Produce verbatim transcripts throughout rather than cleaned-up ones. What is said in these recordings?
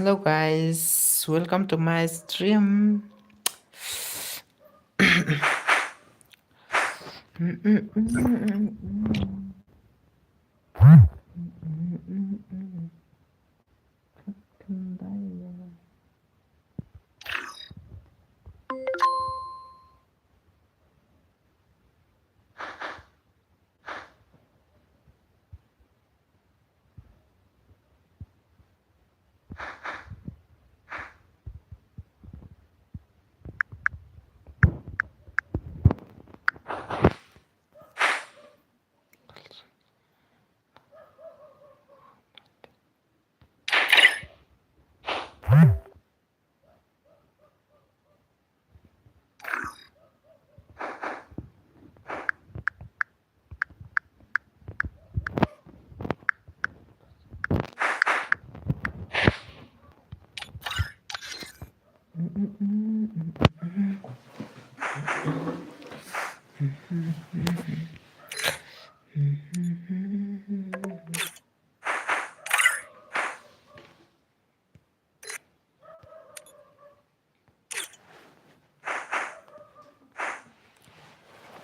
Hello guys, welcome to my stream.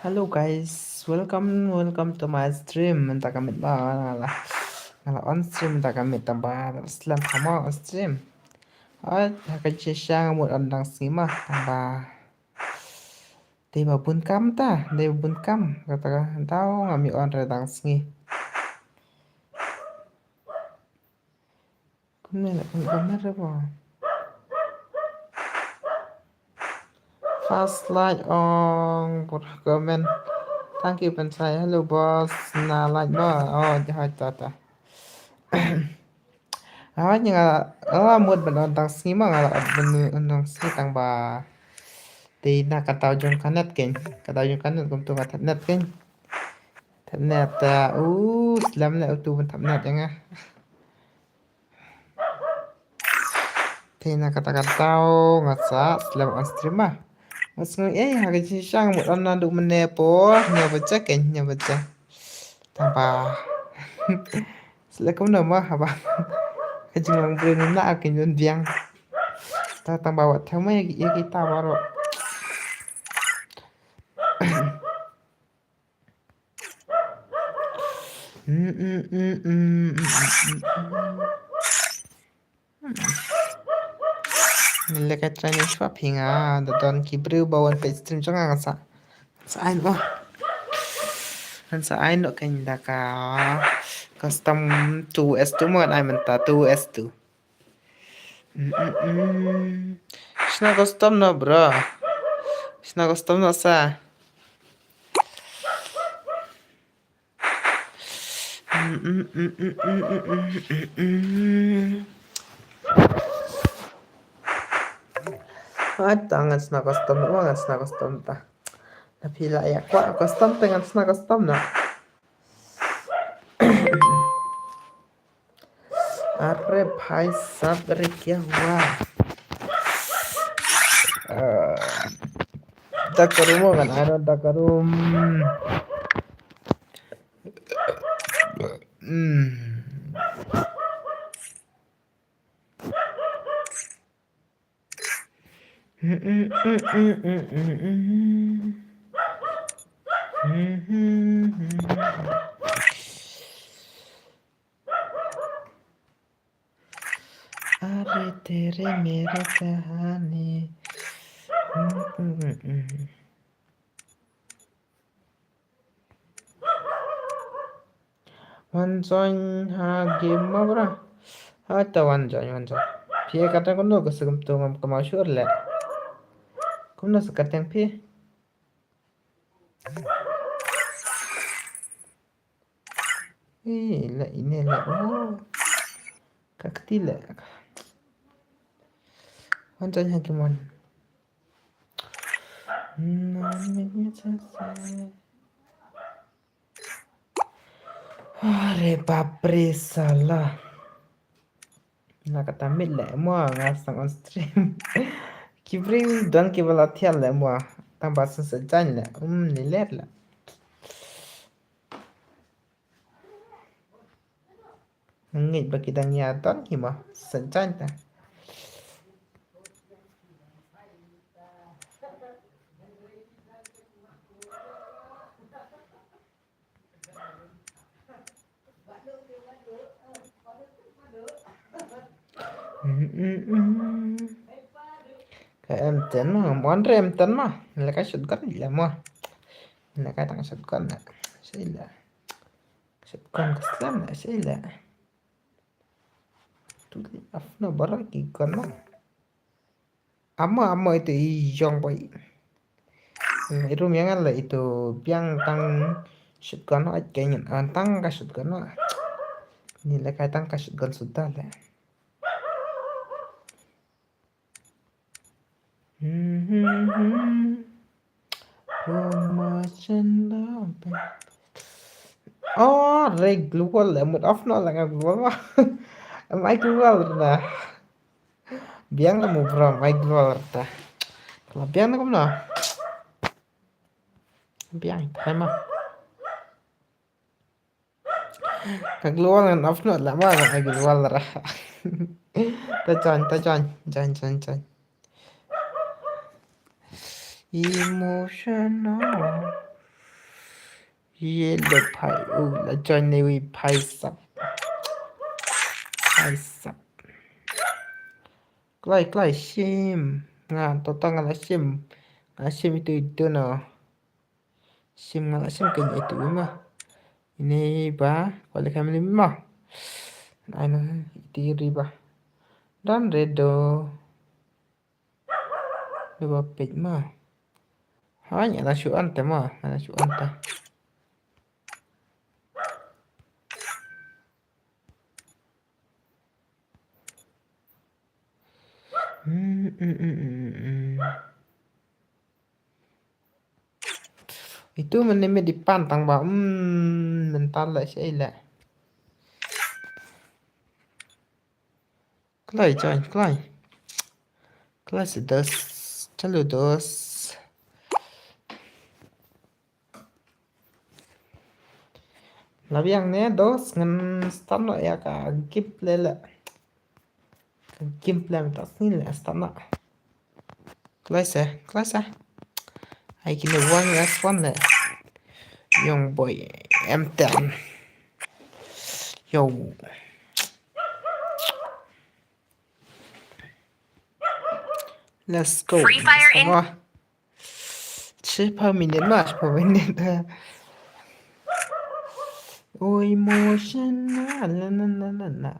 Hello guys, welcome, welcome to my stream. Mynta ka miet ba nga la, nga la on stream mynta ka miet, tang ba slem kham on stream. Oi, ha ka jingshisha nga mut on dang sngi ma, tang ba dei ba bun kam ta, dei ba bun kam. Kata ka daw ngam on re dang sngi. Kumne la, kumne re ba. First like ong, bur comment. Thank you, Pensai. Hello, boss. Na like ba? Oh, jahaj tata. Ah, nga, nga mut ban on dang sngi ma, nga la ban on dang sngi tang ba. Te na ka daw jong ka net kein. Ka daw jong ka net kumtu ka thep net kein. Thep net ta, u, slem le utu ban thep net ïa nga. Te na kata ka daw nga sa slem on stream ma. Nga sngew ei ha ka jingshisha nga mut on naduh mynne por hynñiew baje kein, hynñiew baje. Tang ba sle kumno ma haba ka jinglong briew na ka jingbiang. Ta tang ba wat thymmai ïa kita baroh. Ngan leh ka training shuwa phi nga, da don ki briew ba wan peit stream jong nga, ngan sa, ngan sa ai noh. Ngan sa ai noh kein da ka custom two S two mo, ngan ai mynta two S two. Shna custom noh bro. Shna custom noh sa. Ata ngan shna custom, ngan shna custom ta. Na phi la ïa kwah custom te ngan shna custom noh. अरे भाई साहब, अरे क्या हुआ? Da ka room ngan ai noh, da ka room. अरे तेरे मेरे कहानी। Wan join ha game ma bro. Ha ta wan join, wan join. Phi ka ta kumno ka sum tu ngam kama sure le. Kumno sa ka teng phi. Eh, la ine la. Oh. Ka kti la. Wan join ha game wan. Are bapre sala. Na kata miet leh mo nga sdang on stream. Ki briew don kiba la thiah leh mo. Tang ba sngewsih jaiñ leh. Um, ni ler leh. Ngeit ba ki dang ïa don hi mo. Sngewsih jaiñ ta. Mm, mm, mm. Ka M ten ma, ngam wan re M ten ma. Ngi lehkai shotgun ila ma. Ngi lehkai tang shotgun na. Sha ila. Shotgun ka slam na, sha ila. Tu li af na barak ki gun ma. Ama, ama itu i jong boy. Hmm, i rum yang la itu biang tang shotgun no, ai keng an tang ka shotgun no. Ngi lehkai tang ka shotgun suda le. Hmm, hmm, hmm. Promotion love. Oh, re global le mut off no la nga global ma. Am ai global na. Biang na mu bro, am ai global ta. Kalau biang na kumno. Biang ta ma. Ka global ngan off no la ma, ngan ai global ra. Ta join, ta join, join, join, join. Emotional. Ye lo phai, u la join ne wi phai sap. Phai sap. Klai, klai shim. Nga to ta nga la shim. Nga shim itu itu no. Sim nga la sim ka ïa tu ma. Ini ba, ko le kam lim ma. Ai na iti ri ba. Dan redo. Dua page ma. Ha, nya la shu anta ma, nya la shu anta. Hmm, hmm, hmm, hmm, hmm. Itu mene me di pan tang ba, hmm, mental la sha ila. Klai join, klai. Klai se dos, chalu dos. Labiang ne dos ngan start noh ïa ka gameplay le. Ka gameplay mynta sngi le start noh. Kloi se, kloi se. Ai kine one last one le. Young boy M ten. Yo. Let's go. Free Fire in. Shiphew minit ma, shiphew minit. Oh, emotional, la, la, la, la, la.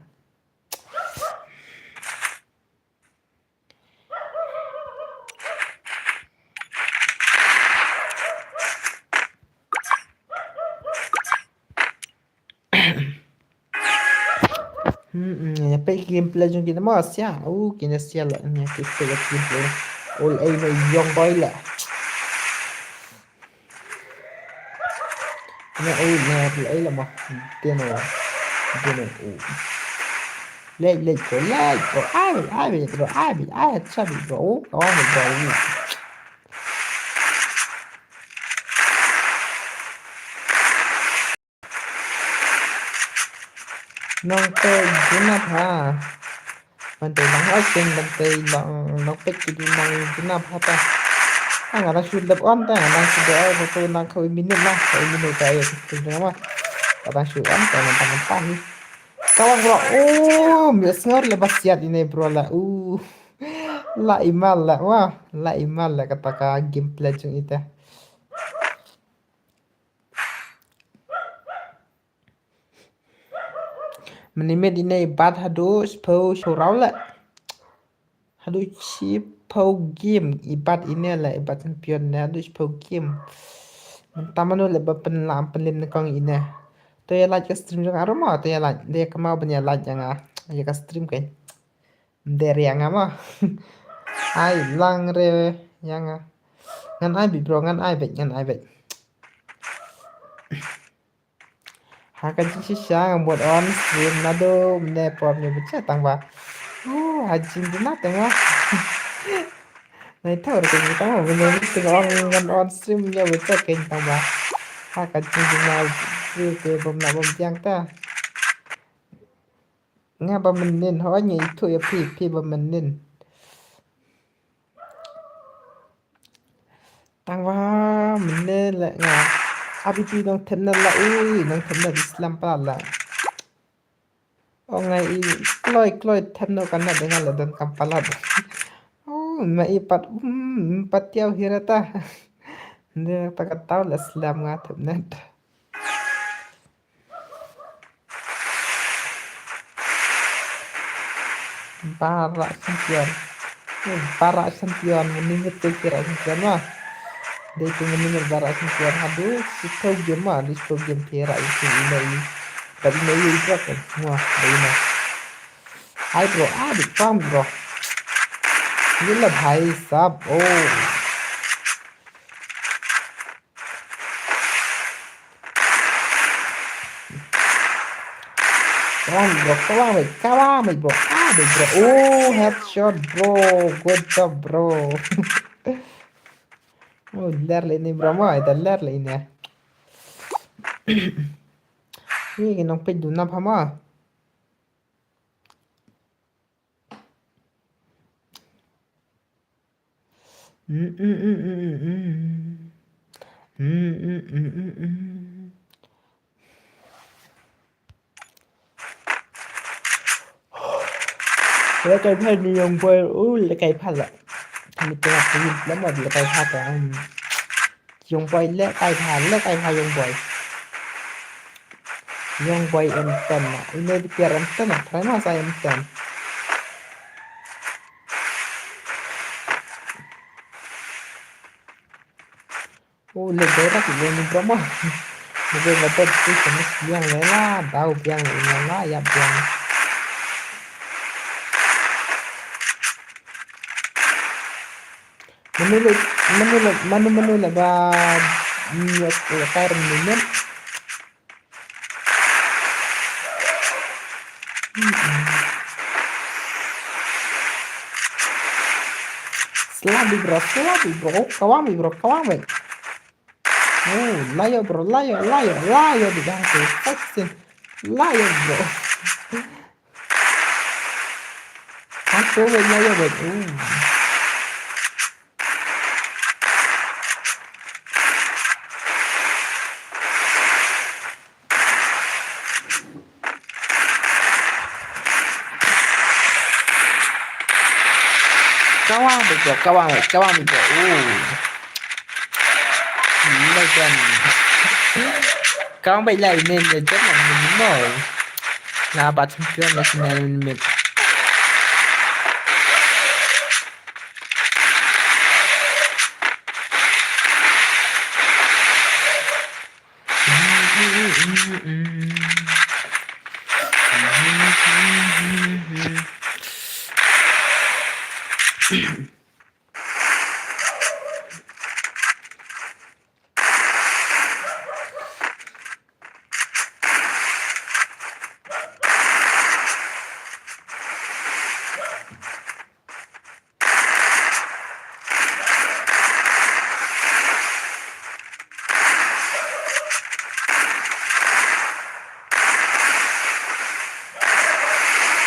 Hmm, hmm, ïa peit ki gameplay jong kine ma sia. Uh, kine sia la, ïa peit ki gameplay. Ol ei na young boy la. Na u na ei la ma. Deno. Deno u. Lej, lej bro, lej bro. Ai, ai bro, ai, ai chabi bro. Oh, oh bro. Nang peit juna pha. Ban peit nang hoi sing ban peit nang, nang peit ki nang juna pha ta. Nga dang shu lep on ta, nga dang shu dei ai ba to nang khawi minit lah, khawi minit ta ai ka stream jong nga. Nga dang shu on ta, nga dang on ta hi. Kawang bro, oh, mi sngar le ba siat ine bro la. Uh. La imal la, wah, la imal la kata ka gameplay jong ita. Mynne mynne ine i bat haduh shiphew shiphew raw le. Haduh shiphew game i bat ine le, i bat champion ne haduh shiphew game. Mynta mano le ba pynlam pynlim nyngkong ine. To ïa like ka stream jong nga ruh mo, to ïa like, to ïa kynmaw ban ïa like ïa nga, ïa ka stream kein. Ym dei re ïa nga mo. Ai lang re ïa nga. Ngan ai beit bro, ngan ai beit, ngan ai beit. Ha ka jingshisha nga mut on stream naduh mynne por ñiew bejait tang ba. Uh, ha jingduna tang ba. Nai thaw re ka jingduna tang ba mynne mynne tang on, ngan on stream ñiew bejait kein tang ba. Ha ka jingduna stream te bym lah bym biang ta. Nga ba mynnin, hooid nga ithuh ïa phi, phi ba mynnin. Tang ba mynnin leh nga. Abi phi nongthep na la, ui, nongthep na di slam palat la. O nga i, kloi kloi thep noh ka net, nga la don kam palat. Oh, ma i pat, mm, pat tiaw hi rata. Nde ta ka taw la slam nga thep net. Barak champion. Oh, barak champion. Mani mit tu kira champion ma. Dei tu mani mit barak champion. Hadu, sito game ma. Hadu, sito game kira itu ina i. Tapi ina i drop kan semua. Dei ina. Hai bro, ah, di pam bro. Gila bhai sab. Oh. Come on, bro. Come on, mate. Come on, mate, bro. Ah, mate, bro. Oh, headshot, bro. Good job, bro. Oh, ler le ini, bro. Ma, ita ler le ini. Ini ki nong pej du nap hama. Lekai pha ni yong boy, u lekai pha la. Kami tengah puyun lama lekai pha ka. Yong boy lekai pha, lekai pha yong boy. Yong boy em ten na. Ine di piar em ten na. Try ma sa em ten. Oh, le berak le ni drama. Le berak tu sama biang le la, dau biang le la, ya biang. Manu le, manu le, manu manu le ba, mm, le kar minit. Slabi bro, slabi bro, kawami bro, kawami. Oh, layo bro, layo, layo, layo di gang tu, fight scene, layo bro. Aku layo bro. Oh. Kawang bego, kawang, kawang bego. Oh. Legend. Kawang baik lah ini legend lah minimal. Nah, bat champion lah sini mid.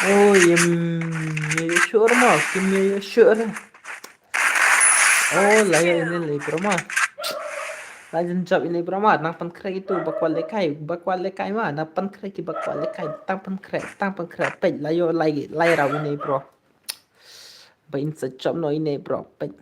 Oh, yem, ye sure ma, kim ye sure. Oh, layo ini lei bro ma. Lajan jab ini bro ma, nang pan krek itu, bakwa lekai, bakwa lekai ma, nang pan krek itu, bakwa lekai, tang pan krek, tang pan krek, pej, layo lai, lai raw ini bro. Ba in sa jab no ini bro, pej.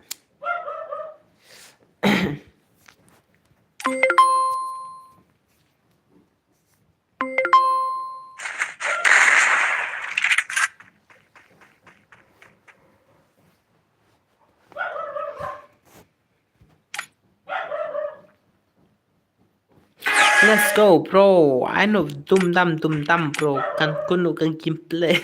Let's go, bro. I know dum dam dum dam, bro. Kan kunu kan gameplay.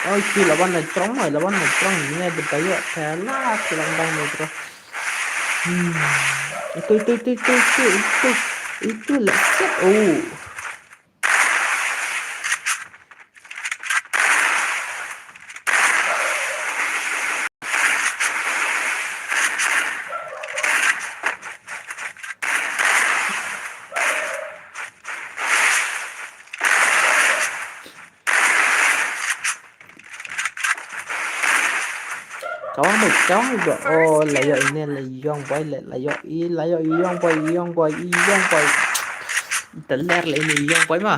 Oi, ki lawan na trong, oi, lawan na trong, ni ada bayar, salah, tulang bang ni, bro. Hmm. Itu, itu, itu, itu, itu, itu, itu, let's go. Oh. Jong ba, oh, la ïoh ine, la ïong boy, la, la ïoh i, la ïoh i ïong boy, i ïong boy, i ïong boy. Ita ler la ine i ïong boy ma.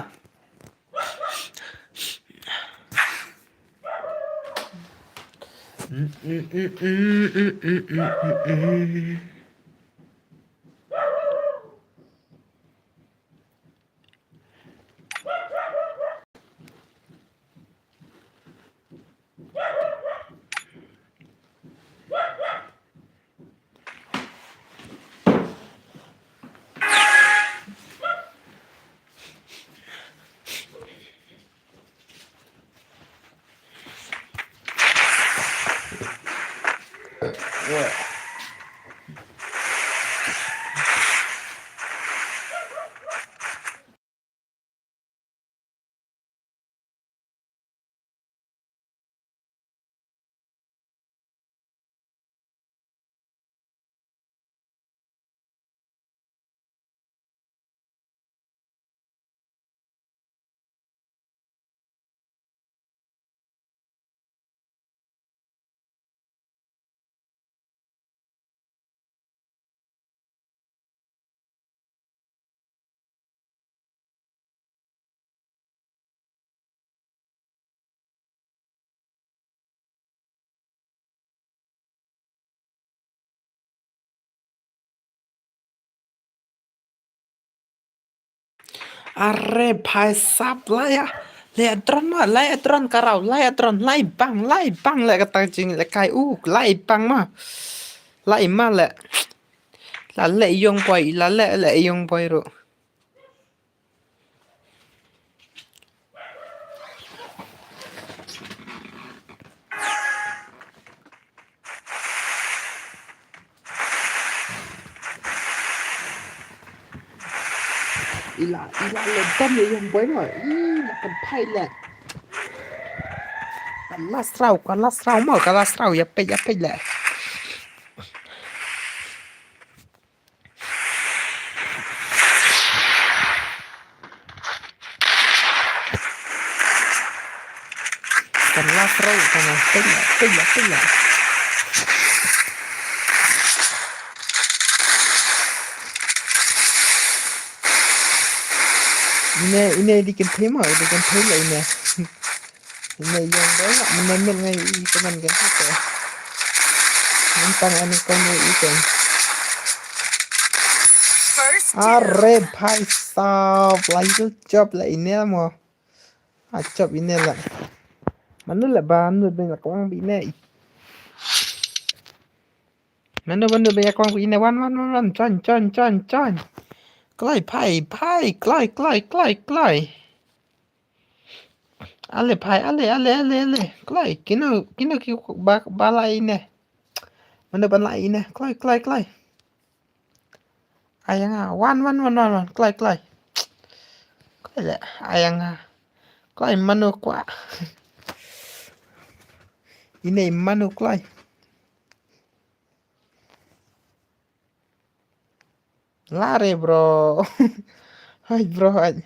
Are bhai sab la ïa, la ïa drone ma, la ïa drone ka raw, la ïa drone, la i bang, la i bang la kata jingïalehkai u, la i bang ma. La i ma la. La leh ïong boy, la leh, leh ïong boy ruh. Ila, ila le dam le ïong boy mo. Ih, la kan phai le. Ka last round, ka last round mo, ka last round. Ïa peit, ïa peit le. Kan last round, kan last. Peit le, peit le, peit le. Ine, ine di kynthei mo, di kynthei le ine. Ine ïong dei la, mane mil ngai i kaman kynthei te. Ngan tang ani kong i kong. Are bhai sab, la ïa chop la ine mo. A chop ine la. Manu la ba, manu ben la kwang bi ine. Manu, manu ben la kwang bi ine, wan, wan, wan, wan, join, join, join, join. Kloi, phai, phai, kloi, kloi, kloi, kloi. Ale phai, ale, ale, ale, ale. Kloi, kino, kino ki ba, ba la ine. Manu ban la ine, kloi, kloi, kloi. Ai ïa nga, wan, wan, wan, wan, wan, kloi, kloi. Kloi le, ai ïa nga. Kloi manu kwah. Ine manu kloi. Lare bro. Hai bro, hai.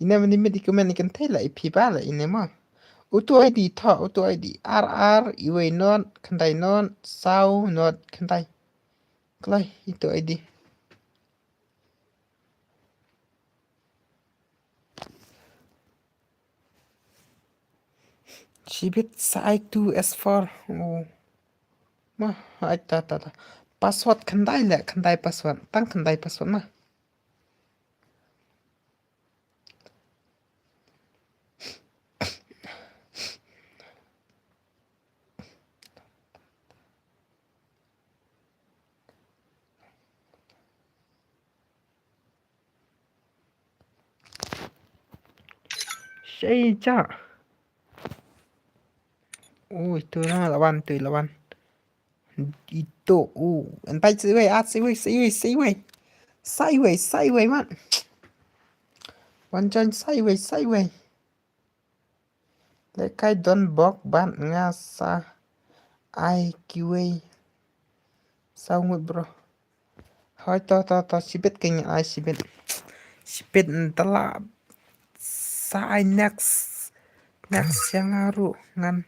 Ine mani mid i kumne i kynthei la i phi ba la ine ma. Utu I D tho, utu I D. Ar ar, iwei not, khyndai not, saw not, khyndai. Kloi, itu I D. Shibit sa ai two S four. Oh. Ma, ai ta, ta, ta. Password khyndai le, khyndai password. Tang khyndai password ma. Shei cha. Ui, tu na lawan, tu lawan. Ito, u. Antai siwei, at siwei, siwei, siwei. Siwei, siwei, man. Wan chan siwei, siwei. Lehkai don bok ban nga sa ai kiwei. Saw ngut bro. Hoi to to to sibit keng ai sibit. Sibit ntala sa ai next. Next yang aru ngan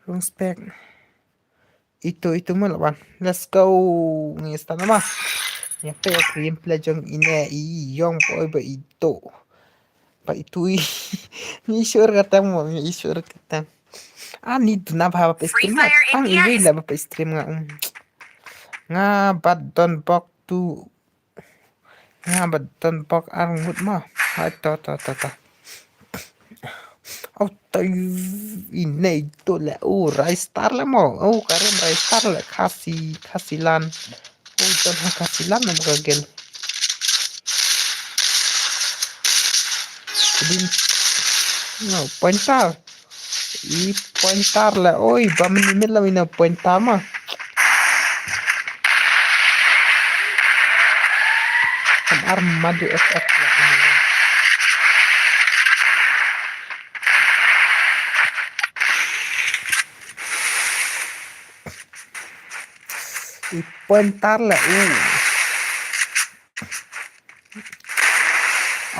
rung spek. Ito, ito mo lawan. Let's go. Ngi start na ma. Ngi peit ïa ka gameplay jong ine i ïong poi ba ito. Ba ito i. Ngi sure kata mo, ngi sure kata. Ani tu na ba ba stream ma. Tang iwei la ba stream nga. Um. Nga bat don bok tu. Nga ba don bok ar ngut mo. Hai to to to to. Au tai ine ito le. U rai star le mo. U karim rai star le khasi khasi lan. U don ha khasi lan mo ka gen. Din. No pointer. I pointer la oi ba mini mil la ina pointer ma. Kan ar madu F F la ina. I pointer la u.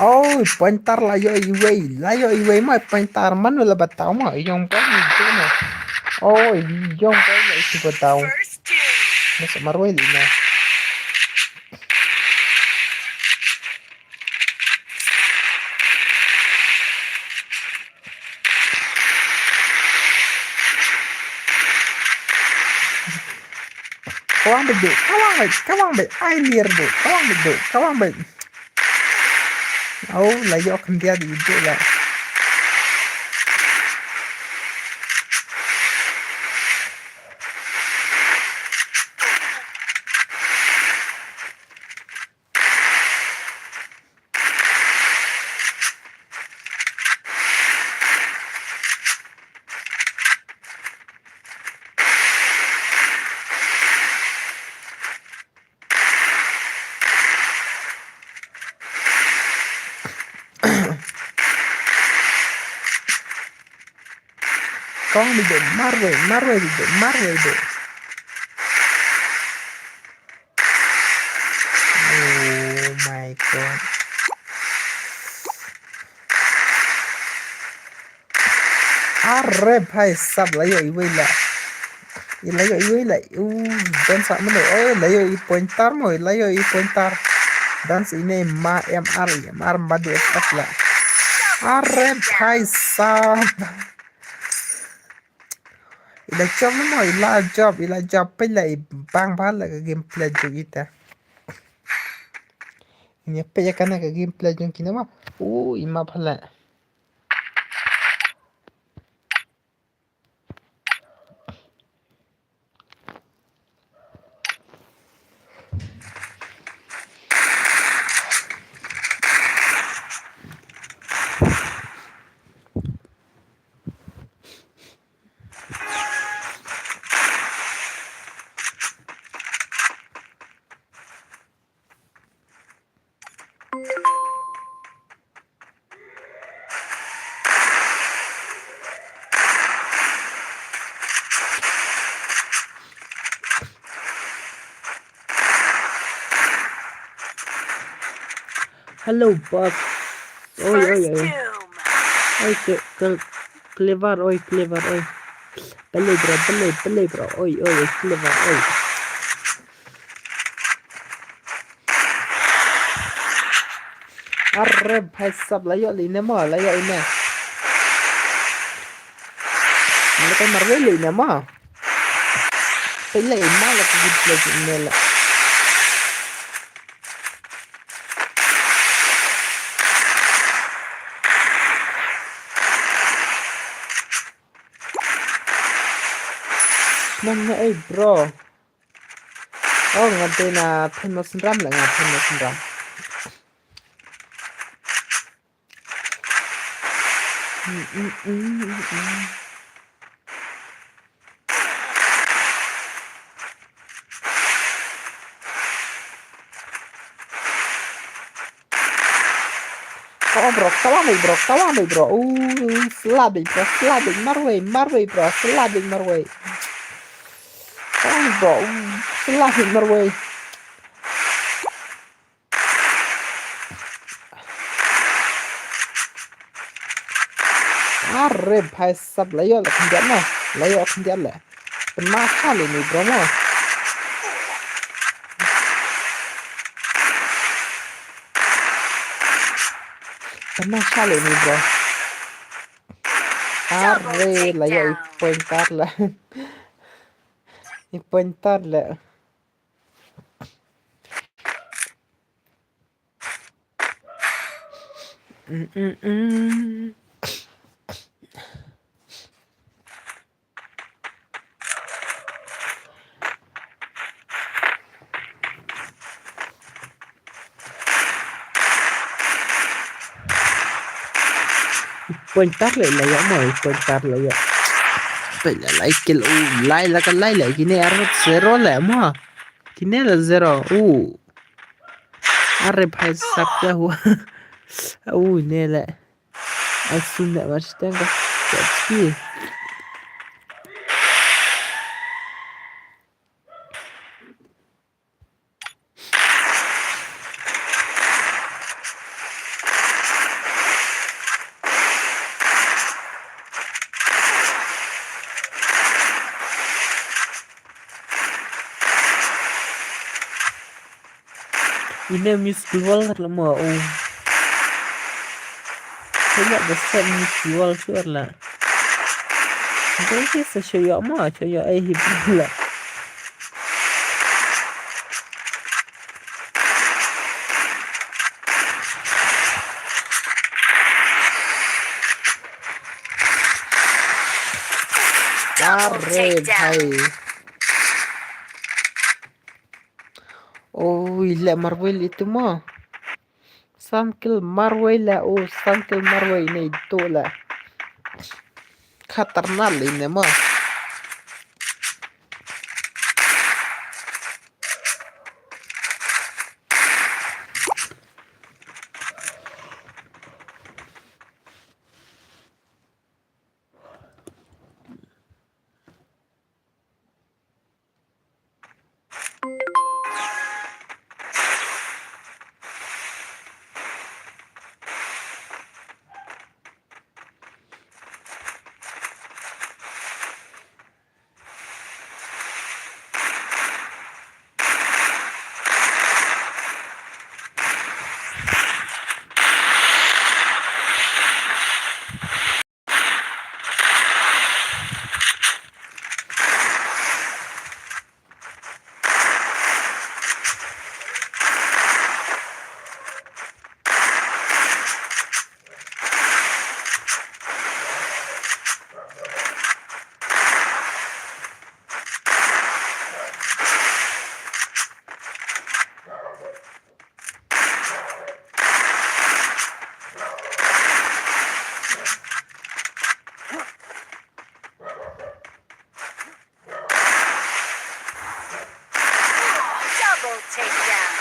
Oi, pointer la ïoh iwei, la ïoh iwei ma pointer man la ba tau ma, ïong ba ni tu ma. Oi, ïong ba ni tu ba tau. Mas marwei li na. Kawang bit, kawang bit, kawang bit. Ai lir bit, kawang bit, kawang bit. Au, la ïoh khyndiat di bit la. Kong di de marwei, marwei di de marwei de. Oh my God. Are bhai sab la ïoh iwei la. I la ïoh iwei la. U don sa mano. Oh la ïoh i pointer mo, la ïoh i pointer. Dan sa ine ma M R, M R madu F F la. Are bhai sab. I la job mo, i la job, i la job pela i bang bha la ka gameplay jong ita. Ine pe ya kana ka gameplay jong kina ma. U ima phala. Hello, boss. Oi, oi, oi. Oi, ke, ke, clever, oi, clever, oi. Play, bro, play, play, bro. Oi, oi, oi, clever, oi. Are bhai sab la ïoh li ne mo, la ïoh li ne. Ni ka marwei li ne mo. Pele ma la ki git la ki ne la. Nang na ei bro. Oh, nga dei na themno synram la nga themno synram. Mm, mm, mm, mm, mm. Oh, bro, tawang dei, bro, tawang dei, bro. Uh, sla dei, bro, sla dei, marwei, marwei, bro, sla dei, marwei. Tawang, bro, uh, sla dei, marwei. Are bhai sab la ïoh la khyndiat na, la ïoh khyndiat la. Pynmah sha lei ni bro mo. Pynmah sha lei ni bro. Are la ïa i point tar la. I point tar la. Mm, mm, mm. Point tar le la ïa mo, point tar la ïa. Pynlai kill u, lai la ka lai le kine ar zero le mo. Kine la zero u. Are phai sap ya hu. U ne le. Asun ne mar siteng ka. Tapi. Ine miss global kat lama o. Kaya da set miss global sure la. Dai ke sa show yo ma, show yo ai hi la. Double takedown. Are bhai. Oi, le marwei le tu mo. San kill marwei le, o, san kill marwei ne tu le. Khatarnak le ne mo. Double takedown.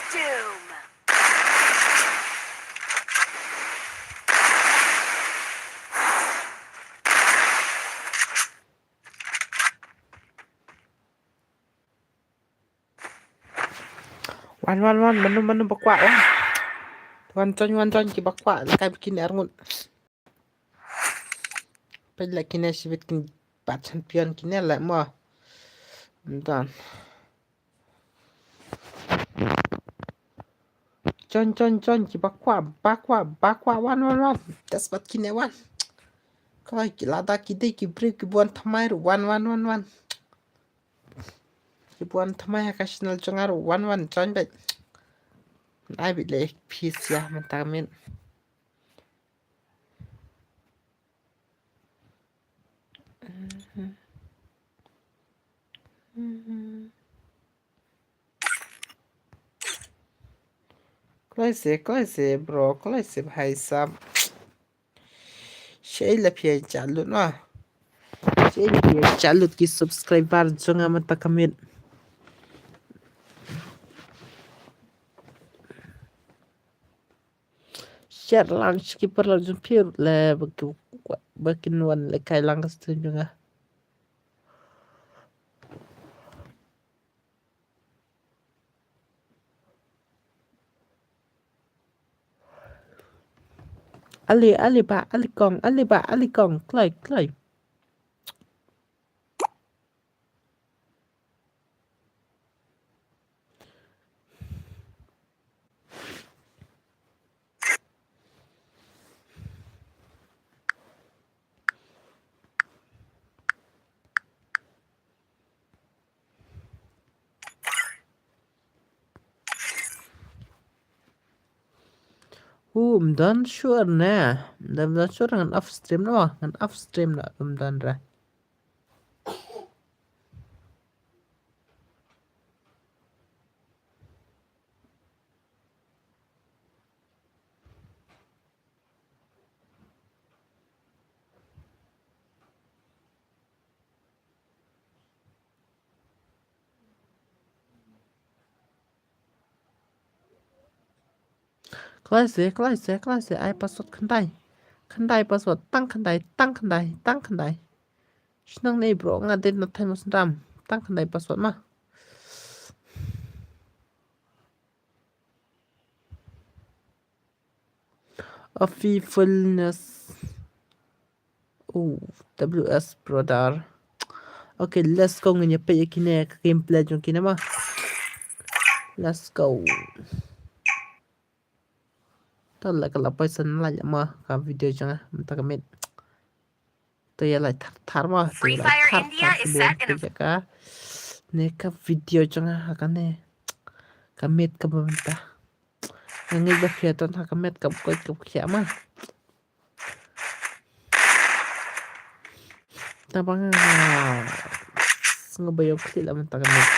Doom. Wan, wan, wan, mano, mano ba kwah, wan. Wan join, wan join, ki ba kwah, la kai bikini arngut. Peit la kine shibit kin bat champion kine la mo. Ym don. Join, join, join, ki ba kwah, ba kwah, ba kwah, wan, wan, wan. Das bat kine wan. Koi ki lada ki dei ki briew ki bun thymmai ruh, wan, wan, wan, wan. Ki bun thymmai ha ka channel jong nga ruh, wan, wan, join beit. Ai beit leh phi sha mynta ka miet. Kloi se, kloi se, bro, kloi se, bhai sahab. Shei la phi ïa lut ma. Shei la phi ïa lut ki subscriber jong nga mynta ka miet. Share lang skipper lang jong phi le ba ki, ba kin wan le kai lang ka stream jong nga. Ali, ali ba, ali kong, ali ba, ali kong, kloi, kloi. Hu, ym don sure ne. Ym don sure ngan off stream no, ngan off stream no, ym don re. Kloi se, kloi se, kloi se, ai password khyndai. Khyndai password, tang khyndai, tang khyndai, tang khyndai. Shnong ne bro, nga dei na thai mos dam. Tang khyndai password ma. Afi fullness. Oh, W S brother. Okay, let's go, ngin ïa peit ïa kine ka gameplay jong kine ma. Let's go. Ta la ka la poi san la ma ka video jong nga mynta ka miet. To ïa la thar thar ma, to ïa la thar thar ki bun ki jaka. Ne ka video jong nga ha kane ka miet kaba mynta. Nga ngeit ba phi ïa ton ha ka miet kaba koit kaba khiah ma. Tang ba nga sngewbha ïoh khlieh la mynta ka miet.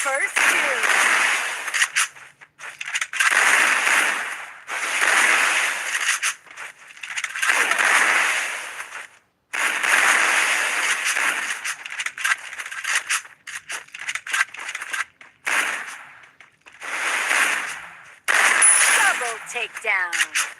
First kill. Double takedown.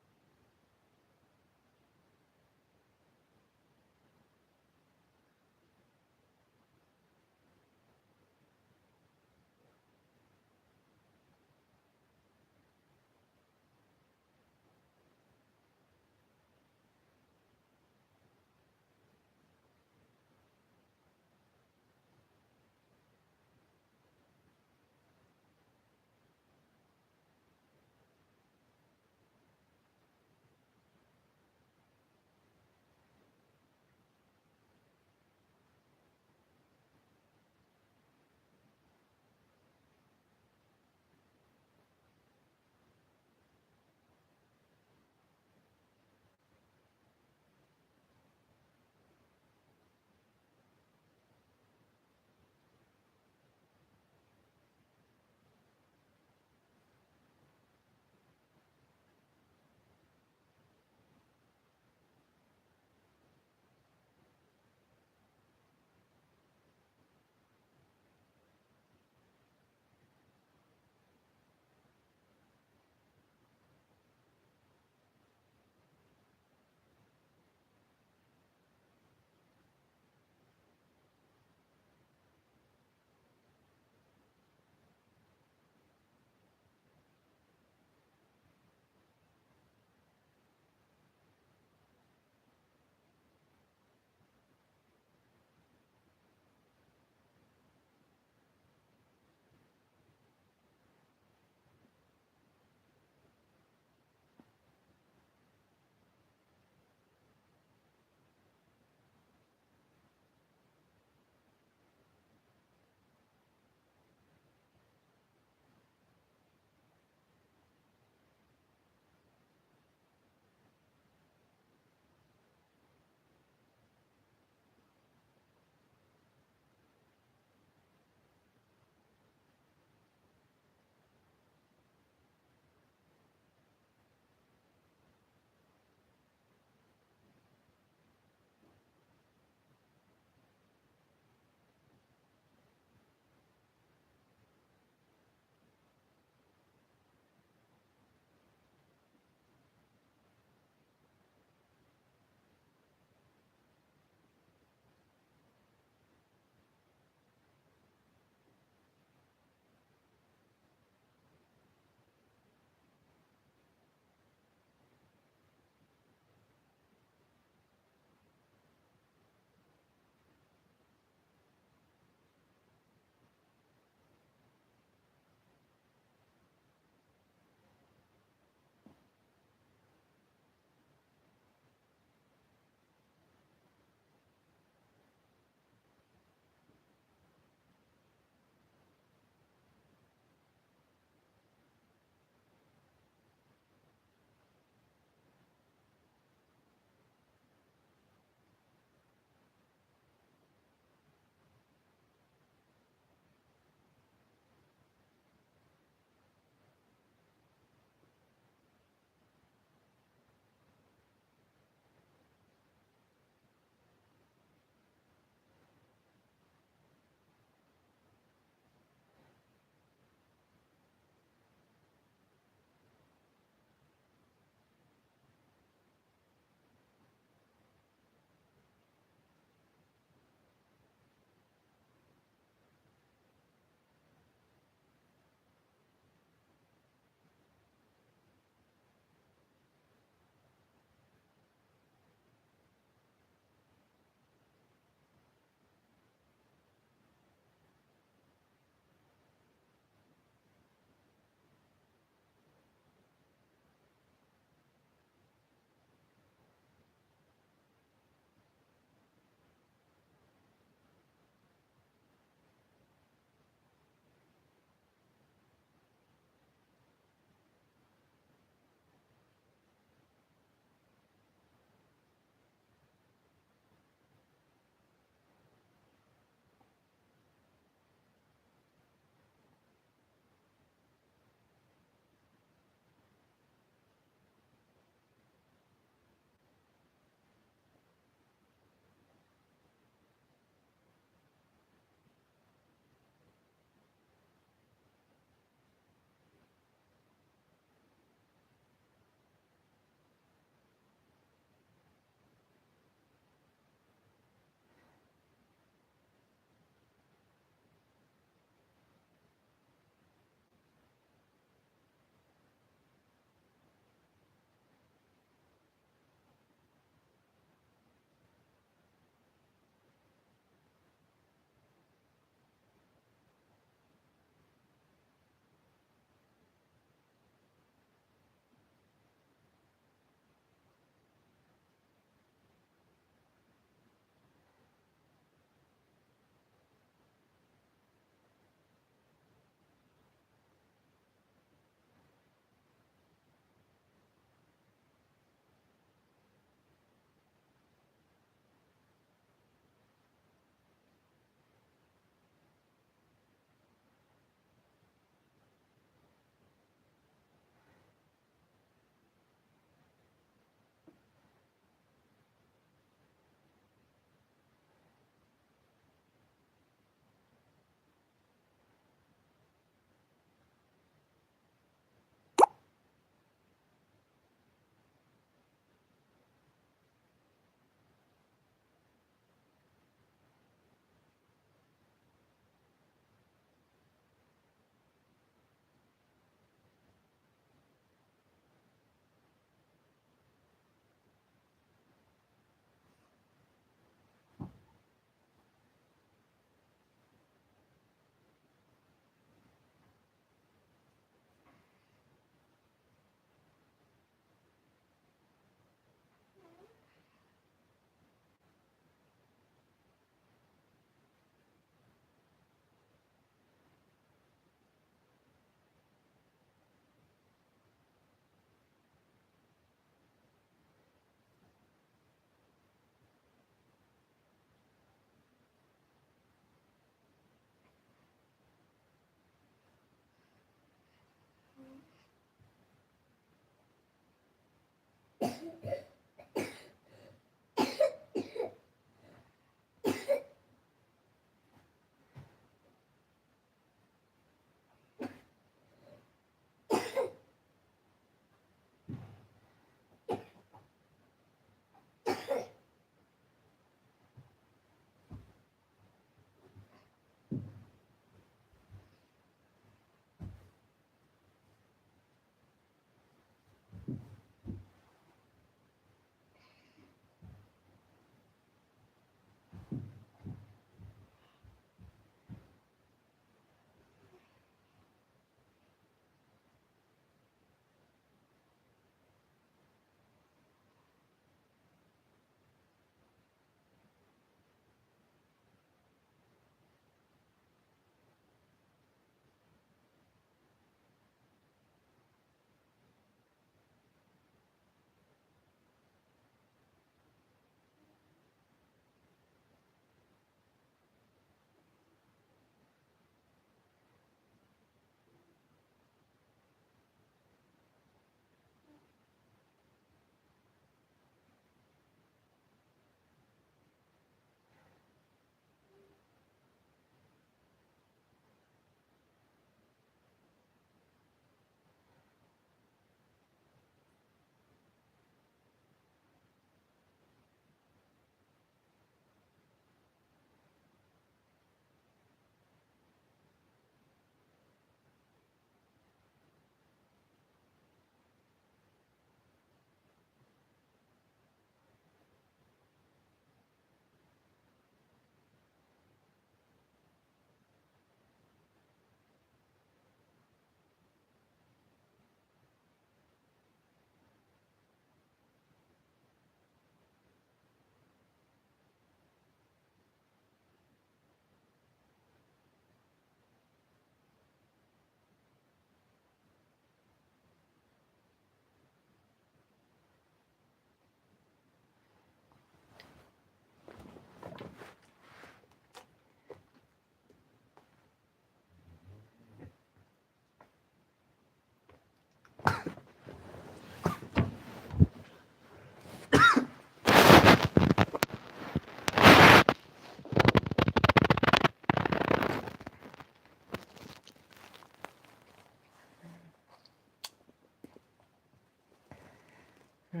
Nga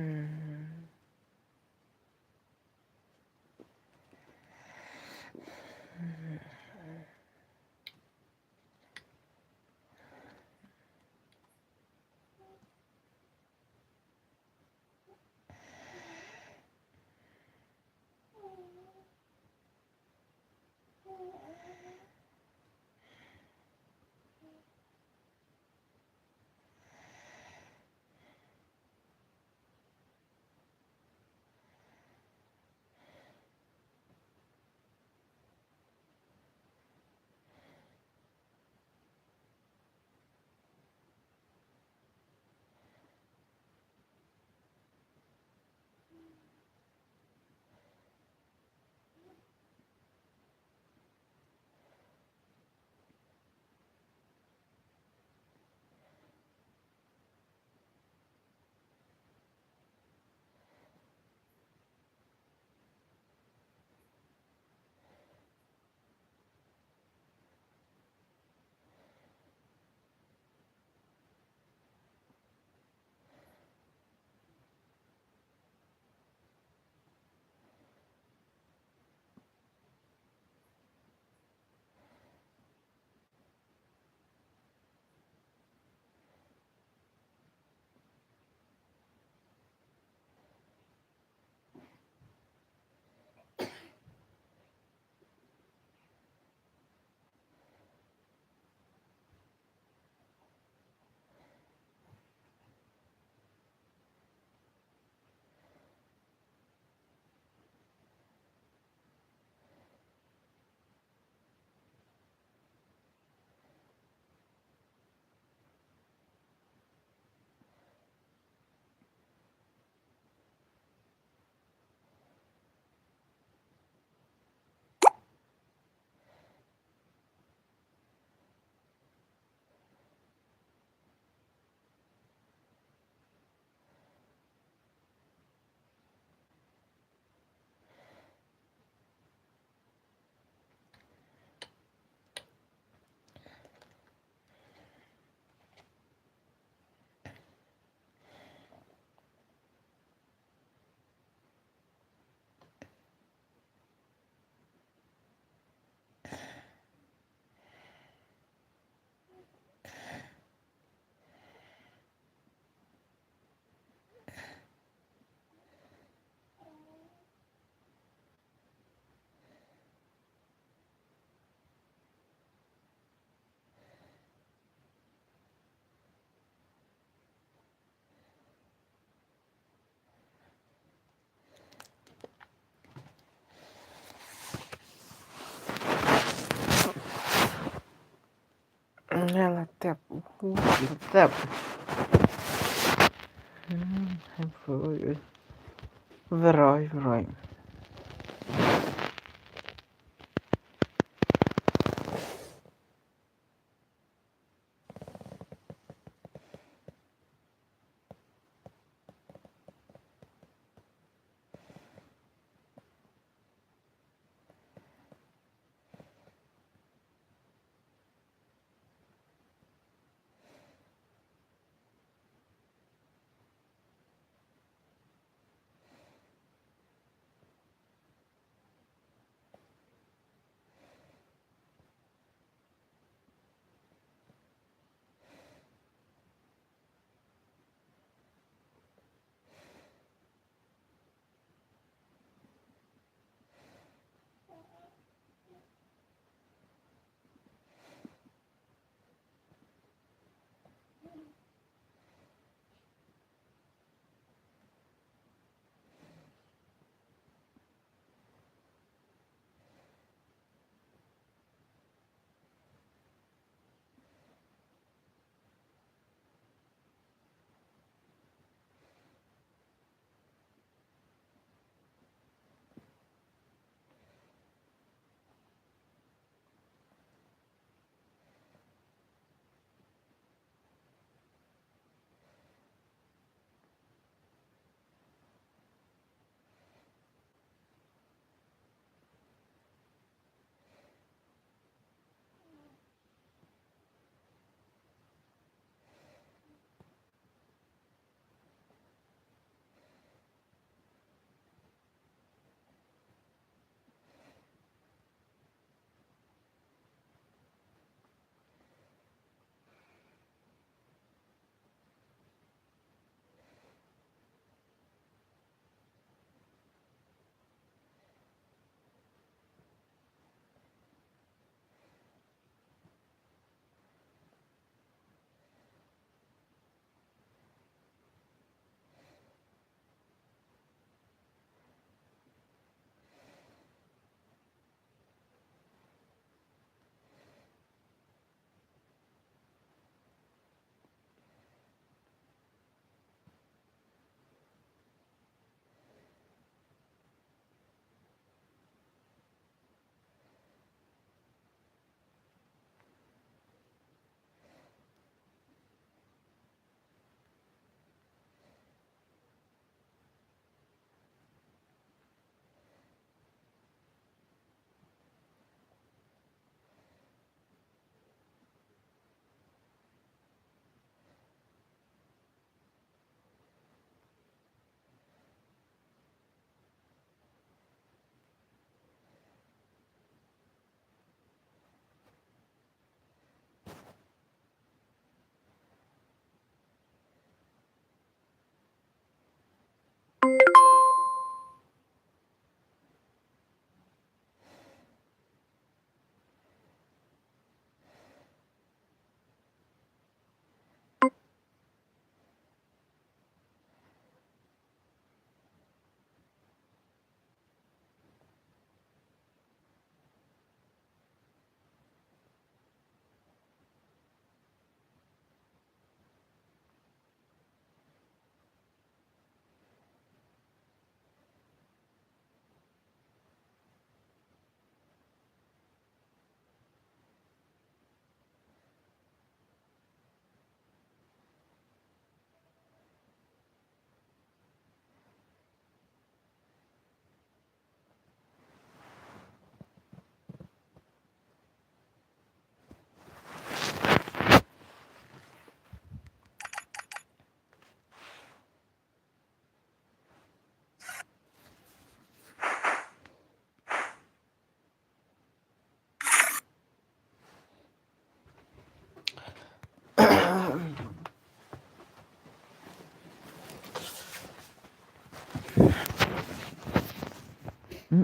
la tep. Uh, la tep. Hmm, hynrei. Vroi, vroi. 領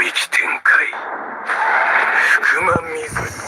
域展開。福間水。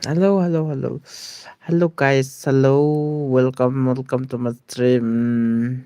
Hello, hello, hello. Hello, guys. Hello. Welcome, welcome to my stream.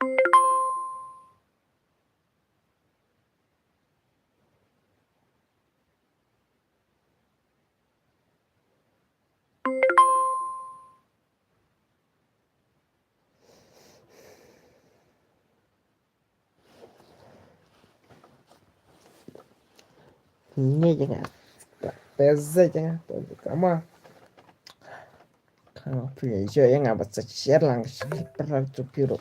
Ngi jnga. Te ze jnga. Te kama. Kang phi jo jnga ba sa share lang shi pra tu piro.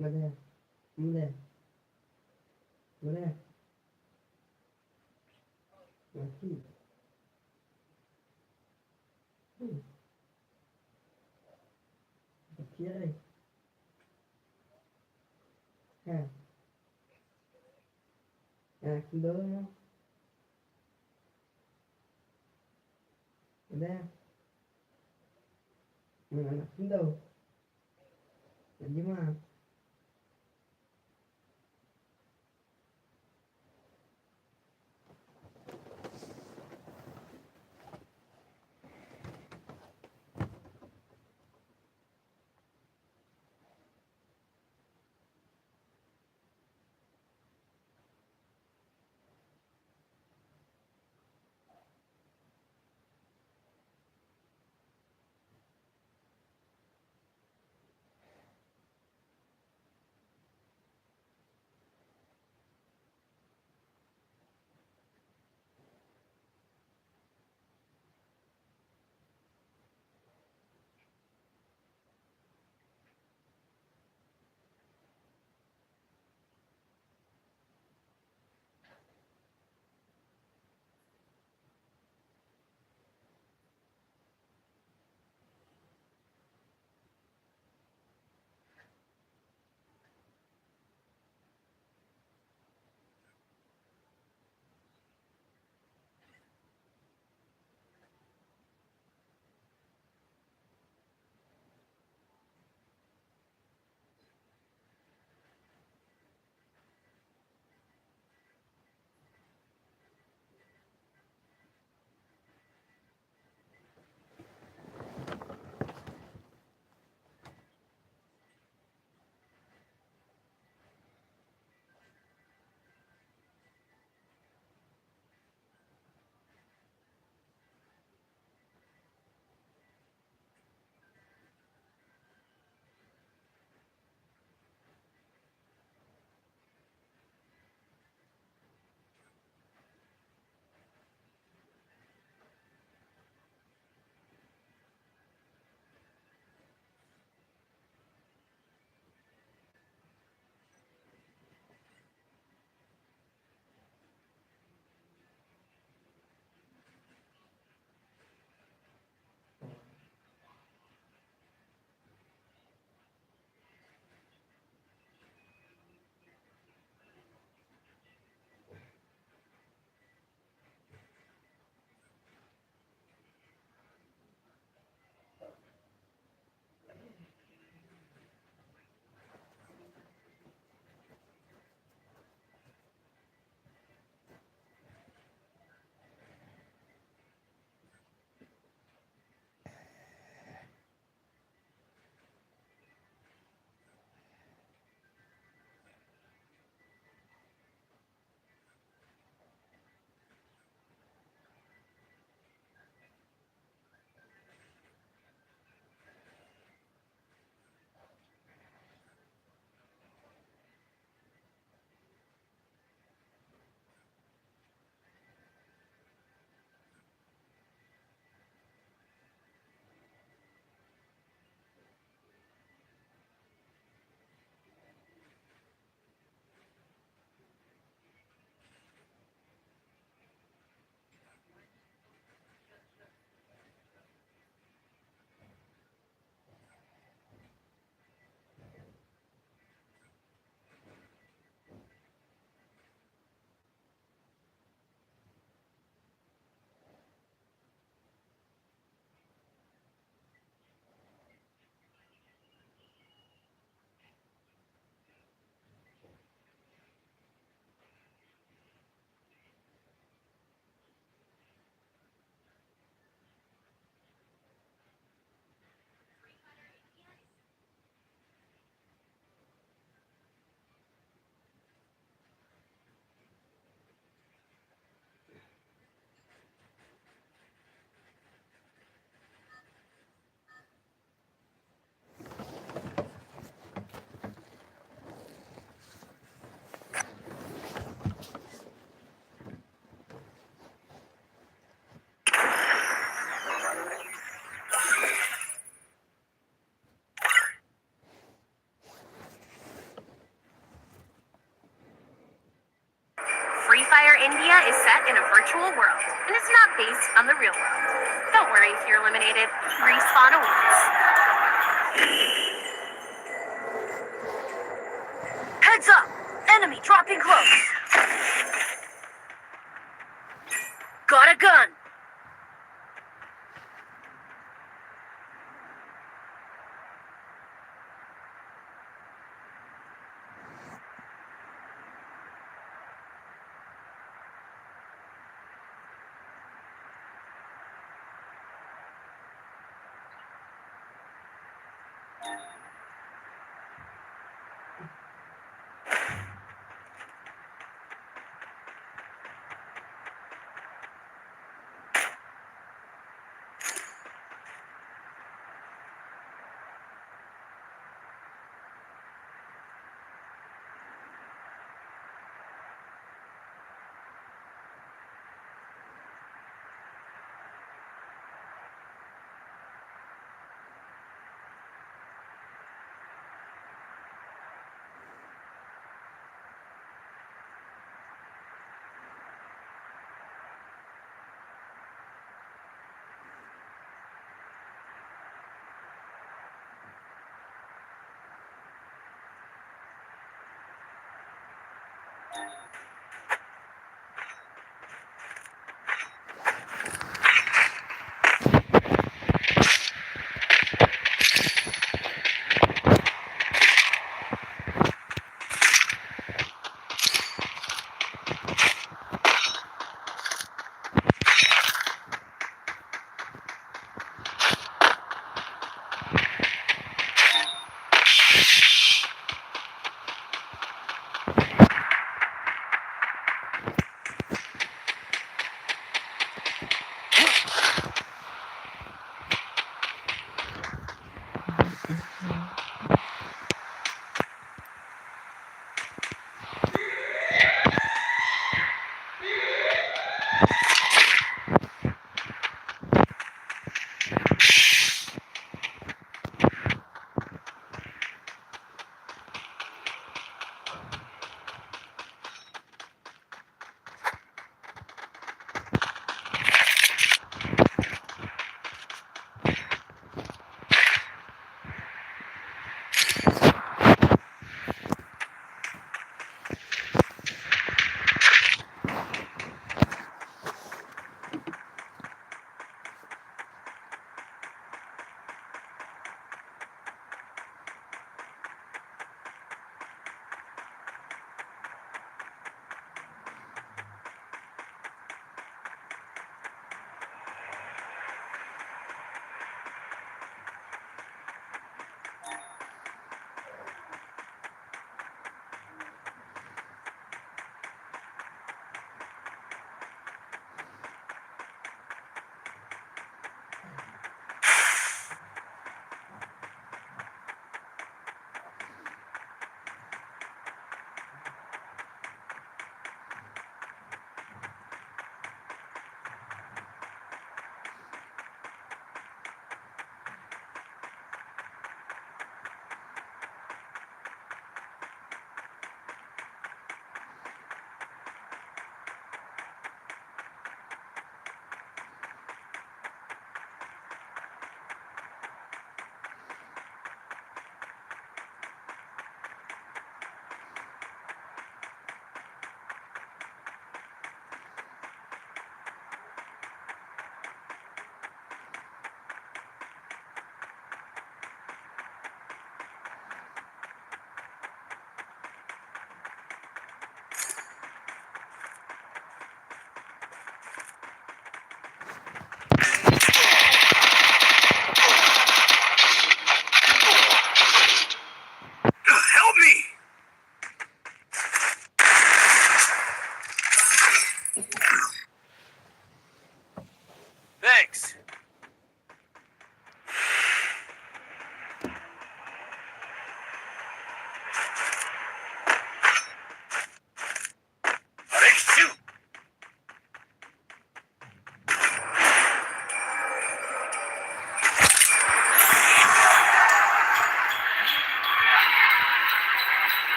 Mada. Mada. Mada. Mati. Hmm. Mati ai. Ha. Ha, kendor. Udah. Mana nak kendor? Lagi mah. Fire India is set in a virtual world and is not based on the real world. Don't worry if you're eliminated. Respawn awaits. Heads up! Enemy dropping close. Got a gun.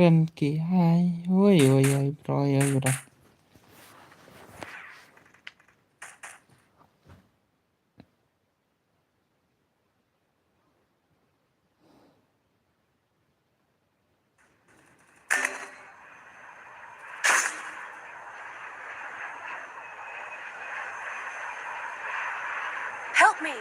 Ren ki hai. Oi, oi, oi, bro, oi, bro. Help me!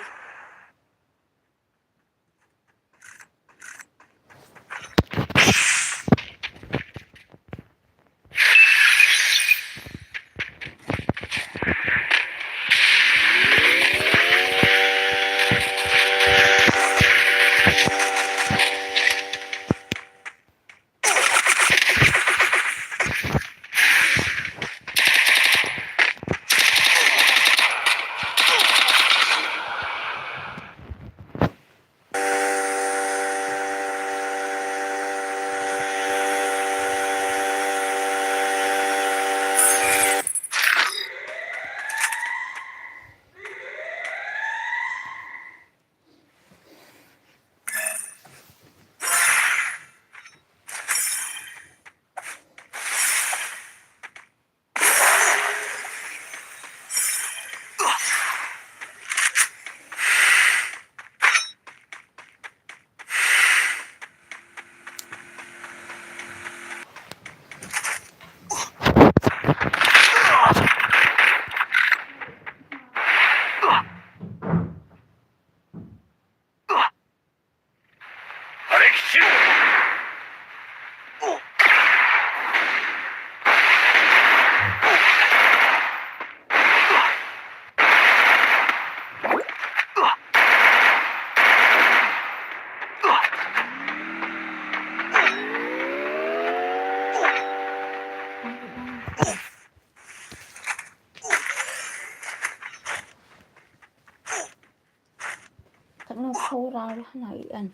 Kan nang khawraw lah na i an.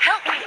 Help me.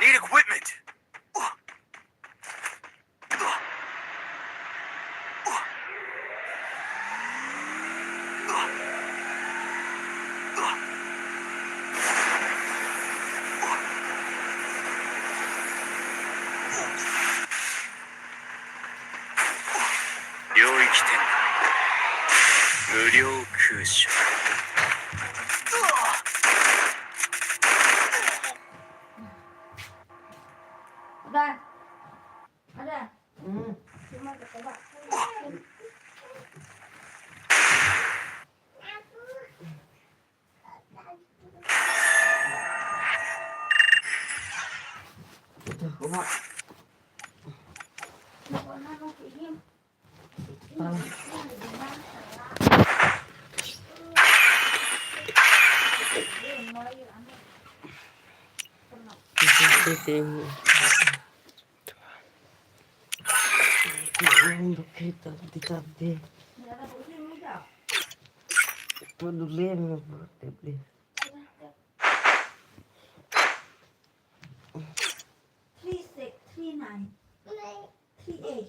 Need equipment. Three six, three nine, three eight.